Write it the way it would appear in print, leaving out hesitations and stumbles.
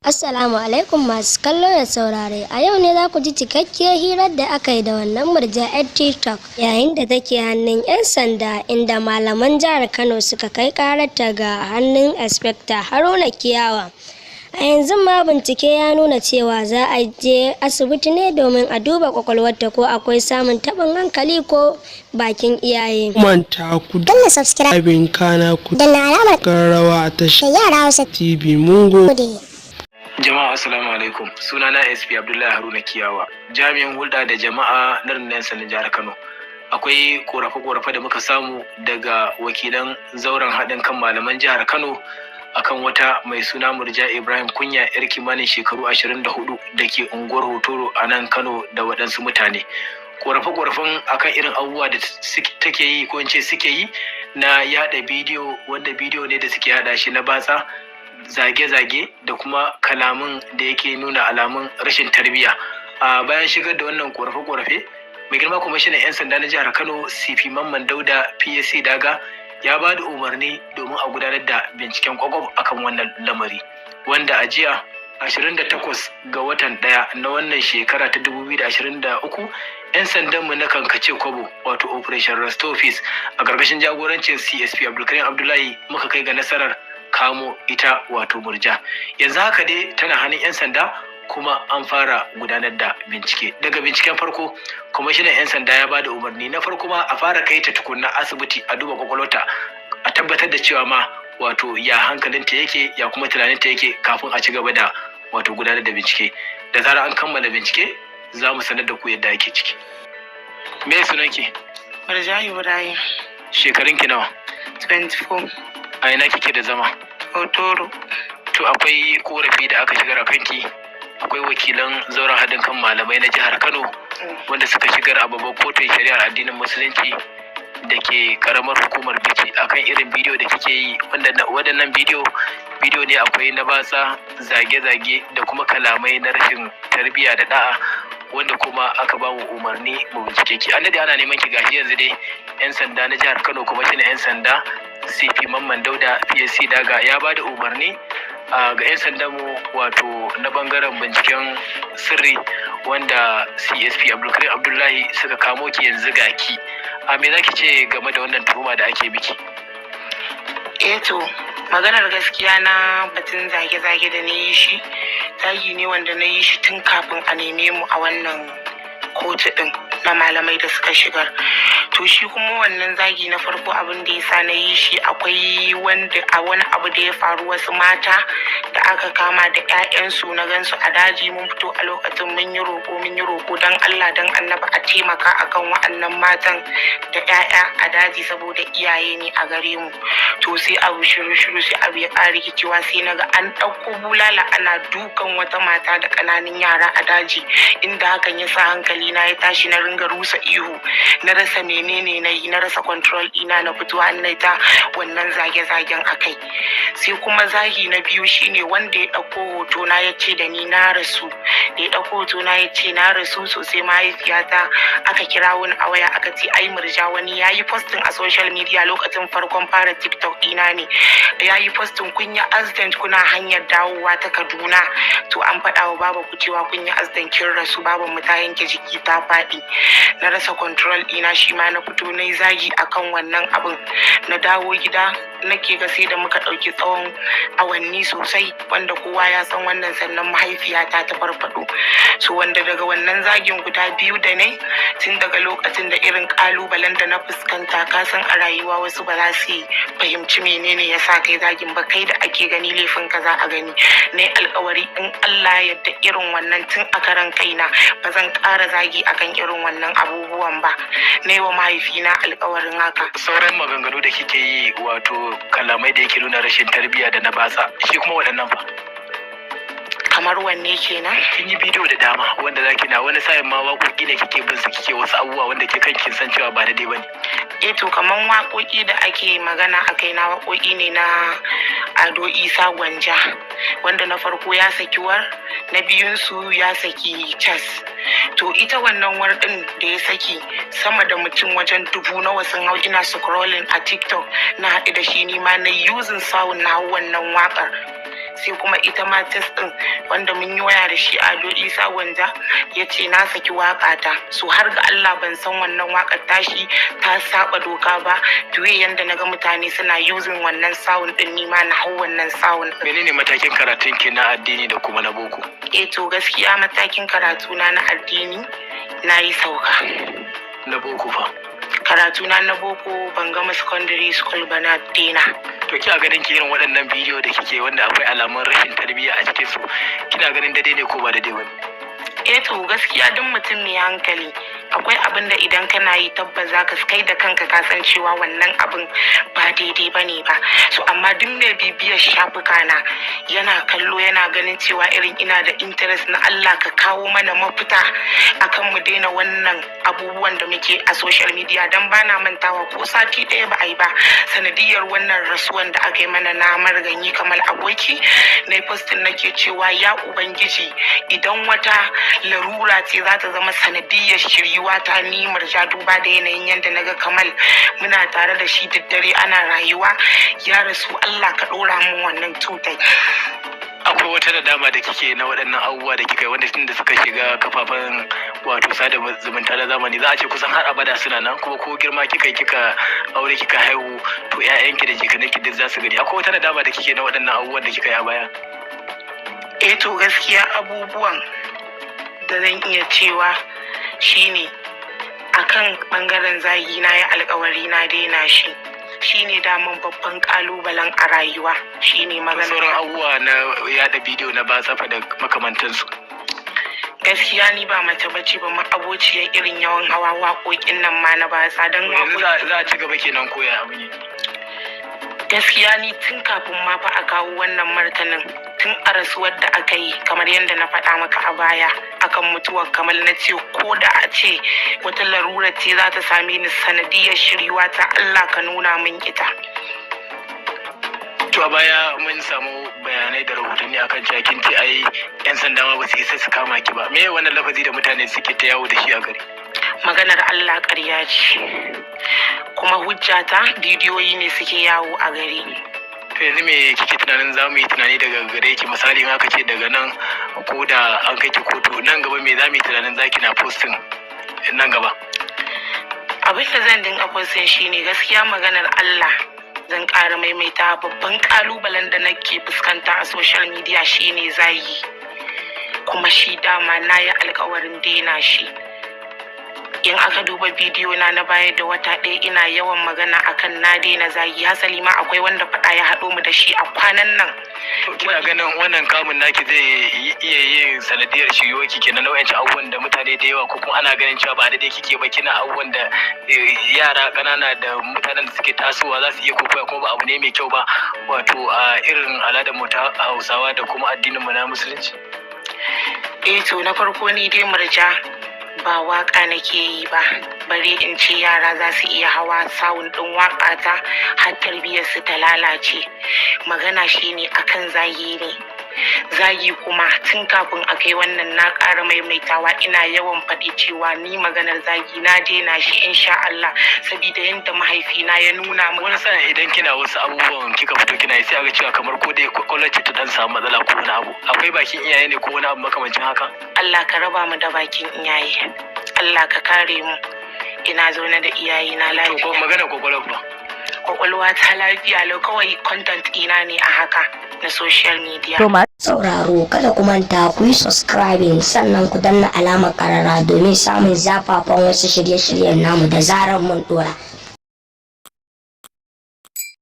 Assalamu alaikum masu kallo da saurare. A yau ne za ku ji cikakkiyar hirar da aka yi da wannan murja 'yar TikTok yayin da take hannun 'yan sanda, inda malaman jihar Kano suka kai ƙararta ga hannun Inspector Haruna Kiyawa. A yanzu ma bincike ya nuna cewa za a je asibiti ne domin a duba kwakwalwarta ko akwai samun taɓin hankali ko bakin iyaye. Manta ku Danna subscribe, abin kana ku danna alamar rawa a tashar da yara Hausa TV Mungo. gode. Jama'a, assalamu alaikum. Sunana SP Abdullahi Haruna Kiyawa, jami'in hulɗa da jama'a na rundunar sandan jihar Kano. Akwai korafe-korafe da muka samu daga wakilan zauren haɗin kan malaman jihar Kano akan wata mai suna Murja Ibrahim Kunya, yar kimanin shekaru 24, da ke unguwar Hotoro a nan Kano, da waɗansu mutane. Korafe-korafen akan irin abubuwa da take yi, ko in ce suke yi, na yaɗa bidiyo, wanda bidiyo ne da suke yaɗa shi na batsa, zage-zage da kuma kalamun da yake nuna alamun rashin tarbiyya. A bayan shigar da wannan korafe-korafe, mai girma kwamishinan 'yan sanda na jihar Kano, CP Mamman Dauda PSC Daga, ya ba da umarni domin a gudanar da binciken kwakwaf akan wannan lamari, wanda a jiya 28 ga watan ɗaya na wannan shekara ta 2023, 'yan sandanmu na kankace kwabo, wato Operation Restore Peace, a ƙarƙashin jagorancin CSP Abdulkarim Abdullahi, muka kai ga nasarar kamo ita, wato Murja. Yanzu haka dai tana hannun 'yan sanda kuma an fara gudanar da bincike. Daga binciken farko, kwamishinan 'yan sanda ya bada umarni na farko ma a fara kai ta tukunna asibiti a duba kwakwalwarta, a tabbatar da cewa ma wato ya hankalinta yake, ya kuma tunaninta yake, kafin a ci gaba da wato gudanar da bincike. Da zarar an kammala bincike, za mu sanar da ku yadda ake ciki. Me sunanki? Murja Ibrahim. Shekarunki nawa? 24. A ina kike da zama? Hotoro. To, akwai korafi da aka shigar a kanki. Akwai wakilan zauren haɗin kan malamai na jihar Kano wanda suka shigar a babban kotun shari'ar addinin Musulunci da ke karamar hukumar Bichi akan irin bidiyo da kike yi, wanda waɗannan bidiyo bidiyo ne akwai na batsa, zage-zage da kuma kalamai na rashin tarbiyya da da'a, wanda kuma aka ba mu umarni mu bincike ki. An daɗe ana neman ki. Gashi yanzu dai 'yan sanda na jihar Kano, kuma shine 'yan sanda CP Mamman Dauda PSC Daga, ya ba da umarni ga 'yan sandan mu, wato na bangaren binciken sirri, wanda CSP Abdulkarim Abdullahi, suka kamo ki. Yanzu ga ki. A me zaki ce game da wannan tuhuma da ake miki? Eh to, maganar gaskiya, na batun zage-zage da na yi shi, zagi ne wanda na yi shi tun kafin a neme mu a wannan kotu din na malamai da suka shigar. To, shi kuma wannan zagi na farko, abin da ya sa na yi shi, akwai wanda a wani abu da ya faru, wasu mata da aka kama da 'ya'yansu, na gansu a daji. Mun fito a lokacin mun yi roƙo, mun yi roƙo don Allah don Annabi a taimaka akan wa'annan matan da 'ya'ya a daji, saboda iyaye ne a gare mu. To, sai abu shiru shiru, sai abu ya ƙara rikicewa, sai na ga an ɗauko bulala ana dukan wata mata da ƙananan yara a daji, inda hakan ya sa hankali na ya tashi, na ringa rusa ihu, na rasa menene na yi, na rasa control ɗina, na fito na ta wannan zage-zagen a kai. Sai kuma zagi na biyu shine wanda ya ɗauko hoto na ya ce da ni na rasu. Da ya ɗauko hoto na ya ce na rasu sosai, mahaifiyata aka kira wani a waya, aka ce ai Murja, wani ya yi posting a social media, lokacin farkon fara TikTok ɗina ne, ya yi posting kun yi accident kuna hanyar dawowa ta Kaduna. To, an faɗa wa baba ku cewa kun yi accident, kin rasu. Baban mu ta yanke jiki ta faɗi. Na rasa control ɗina, shi ma na fito na yi zagi akan wannan abin. Na dawo gida, nake ga sai da muka ɗauki tsawon awanni sosai, wanda kowa ya san wannan, sannan mahaifiyata ta farfaɗo. So, wanda daga wannan zagin guda biyu da ne, tun daga lokacin da irin kalubalen da na fuskanta, ka san a rayuwa wasu ba za su fahimci menene ya sa kai zagin ba, kai da ake gani laifin ka za a gani. Na alkawari in Allah ya yarda irin wannan tun a karan kaina ba zan ƙara zagi akan irin wannan abubuwan ba. Na yi wa mahaifina alkawarin haka. Sauran maganganu da kike yi, wato kalamai da yake nuna rashin tarbiyya da na batsa, shi kuma waɗannan fa? Kamar wanne kenan? Kin yi bidiyo da dama wanda zaki na wani sa'in ma waƙoƙi ne kike bin su kike wasu abubuwa wanda ke kan kin san cewa ba daidai bane. Eh to, kaman waƙoƙi da ake magana a kai na, waƙoƙi ne na Ado Isa Gwanja, wanda na farko ya saki war, na biyun su ya saki cas. To, ita wannan war din da ya saki, sama da mutum wajen dubu nawa sun hau. Ina scrolling a TikTok na haɗu da shi, ni ma na using sound na wannan waƙar. Sai kuma ita ma test din wanda mun yi waya da shi, Ado Isa Gwanja, ya ce na saki waka ta. So har ga Allah ban san wannan wakar tashi ta saba doka ba. Duwe yanda naga mutane suna using wannan sound din, ni ma na hau wannan sound din. Menene matakin karatun ki na addini da kuma na boko? Eh to, gaskiya matakin karatu na na addini na yi sauka. Na boko fa? Karatu na na boko ban gama secondary school ba, na daina. To, kina ganin ki irin waɗannan bidiyo da kike wanda akwai alamun rashin tarbiyya a cikin su, kina ganin daidai ne ko ba daidai ba? Eh to, gaskiya duk mutum mai hankali, akwai abin da idan kana yi tabbas zaka kai da kanka ka san cewa wannan abin ba daidai ba ne ba. So amma duk mai bibiyar shafuka na yana kallo, yana ganin cewa irin ina da interest na Allah ka kawo mana mafita akan mu daina wannan abubuwan da muke a social media, dan bana mantawa ko sati ɗaya ba a yi ba, sanadiyar wannan rasuwan da aka yi mana na marigayi Kamal Aboki, na posting nake cewa, "Ya Ubangiji, idan wata larura ce za ta zama sanadiyar shiryuwa ta ni Murja, duba da yanayin yadda na ga Kamal muna tare da shi duk dare ana rayuwa, ya rasu, Allah ka ɗora mun wannan cutai." Akwai wata nadama da kike na waɗannan abubuwa da kika yi, wanda tun da suka shiga kafafen wato sada zumunta na zamani, za a ce kusan har abada suna nan, kuma ko girma kika yi, kika aure, kika haihu, to ƴaƴanki da jikaninki duk za su gani? Akwai wata nadama da kike na waɗannan abubuwan da kika yi a baya? Eh to, gaskiya abubuwan da zan iya cewa shine akan bangaren zagi, na yi alkawari na daina shi. Shine daman babban kalubalen a rayuwa, shine magana. Sauran abubuwa na yada bidiyo na batsa fa da makamantansu? Gaskiya ni ba mace bace ba ma'abociyar irin yawan hawa waƙoƙin nan ma na batsa don Yanzu za a ci gaba kenan koya abu ne? Gaskiya ni tun kafin ma fa a kawo wannan martanin, tun a rasuwar da aka yi, kamar yadda na faɗa maka a baya akan mutuwar Kamal, na ce ko da a ce wata larura ce za ta same ni sanadiyar shiryuwa ta, Allah ka nuna min ita. To, a baya mun samu bayanai da rahotanni akan cewa kin ce ai yan sanda ma ba su isa su kama ki ba. Me wannan lafazi da mutane suke ta yawo da shi a gari? Maganar Allah ƙarya ce, kuma hujjata bidiyoyi ne suke yawo a gari. To, yanzu me kike tunanin za mu yi tunani daga gare ki? Misali, in aka ce daga nan ko da an kai ki kotu nan gaba, me za mu yi tunanin za ki na posting nan gaba? Abin da zan dinga posting shine gaskiya, maganar Allah zan ƙara maimaita, babban ƙalubalen da nake fuskanta a social media shine zagi, kuma shi dama na yi alkawarin daina shi. In aka duba bidiyo na na baya da wata ɗaya, ina yawan magana akan na daina zagi. Hasali ma akwai wanda faɗa ya haɗo mu da shi a kwanan nan. To, kina ganin wannan kamun naki zai iya yin sanadiyar shiryuwar ki kenan nau'in abubuwan da mutane da yawa ko kuma ana ganin cewa ba daidai kike ba, kina abubuwan da yara ƙanana da mutanen da suke tasowa za su iya kokoya, kuma ba abu ne mai kyau ba, wato a irin al'adar mu ta Hausawa da kuma addinin mu na Musulunci? Eh to, na farko ni dai Murja ba waka nake yi ba, bare in ce yara za su iya hawa sound ɗin waka ta har tarbiyyar su ta lalace. Magana shine akan zagi ne. Zagi kuma tun kafin a kai wannan, na ƙara maimaitawa, ina yawan faɗi cewa ni maganar zagi na daina shi insha Allah, saboda yadda mahaifina ya nuna min. Wani sa'in idan kina wasu abubuwan kika fito kina yi, sai aga cewa kamar ko dai kwakwalwar ce ta dan samu matsala ko wani abu, akwai bakin iyaye ne ko wani abu makamancin haka? Allah ka raba mu da bakin iyaye, Allah ka kare mu. Ina zaune da iyaye na To, ko lafiya. Magana kwakwalwar ba? Kwakwalwa ta lafiya lau, kawai content ina ne a haka na social media. To, masu Sauraro, kada ku manta ku yi subscribing, sannan ku danna alamar karara domin samun zafafan wasu shirye-shiryen namu da zarar mun dora.